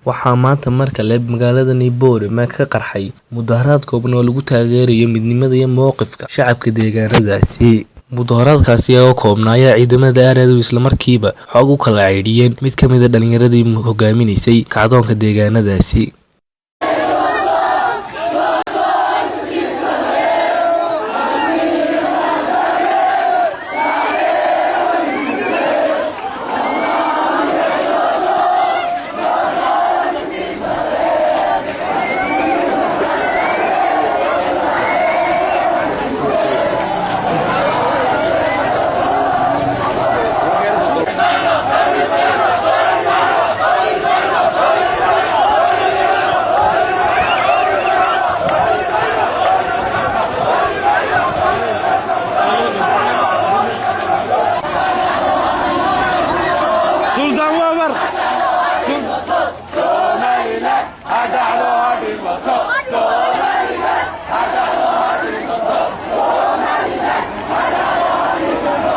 Waxaa maanta mar kale magaalada Boorama ka qarxay mudaharaad kooban oo lagu taageerayo midnimada iyo mowqifka shacabka deegaanadaasi. Mudaharaadkaasi oo koobnaa ayaa ciidamada RRU isla markiiba xoog u kala ceydhiyeen mid ka mid ah dhalinyaradii hogaaminaysay kacdoonka deegaanadaasi. Sultan Wabar. Somaliland ha dhacdo ha dhimato. Somaliland ha dhacdo ha dhimato. Somaliland ha dhacdo ha dhimato.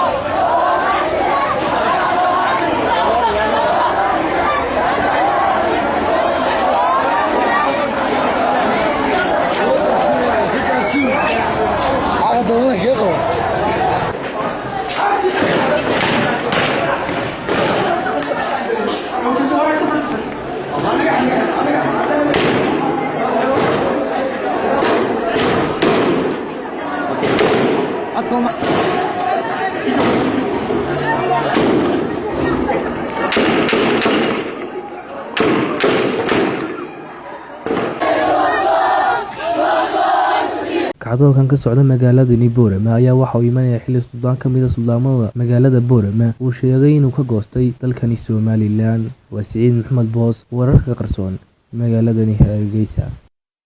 Kacdoonkan ka socda magaaladani Boorama ayaa waxa uu imanaya xilli suldaan ka mid ah suldaamada magaalada Boorama uu sheegay inuu ka goostay dalkani Somaliland. Waa Siciid Maxamed Boos, wararka qarsoon, magaaladani Hargeysa.